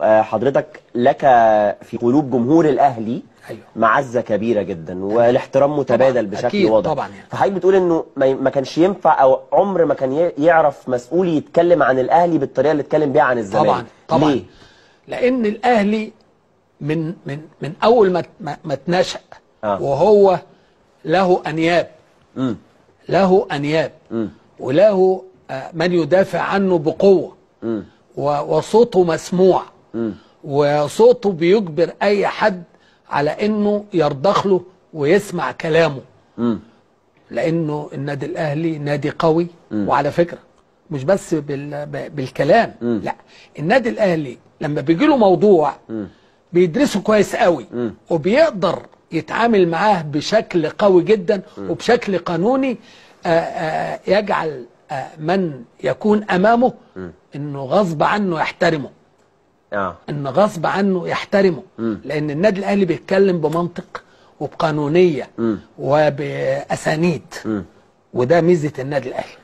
حضرتك لك في قلوب جمهور الاهلي أيوه. معزة كبيرة جدا والاحترام متبادل بشكل أكيد واضح. طبعا يعني. فحضرتك بتقول انه ما كانش ينفع او عمر ما كان يعرف مسؤول يتكلم عن الاهلي بالطريقة اللي اتكلم بيها عن الزمالك. طبعا طبعا. ليه؟ لان الاهلي من من من اول ما اتنشأ وهو له انياب، له انياب وله من يدافع عنه بقوة، وصوته مسموع، وصوته بيجبر اي حد على انه يرضخ له ويسمع كلامه، لانه النادي الاهلي نادي قوي. وعلى فكرة مش بس بالكلام، لا، النادي الاهلي لما بيجي له موضوع بيدرسه كويس قوي، وبيقدر يتعامل معاه بشكل قوي جدا وبشكل قانوني يجعل من يكون امامه انه غصب عنه يحترمه. ان غصب عنه يحترمه، لان النادي الاهلي بيتكلم بمنطق وبقانونيه وباسانيد، وده ميزة النادي الاهلي.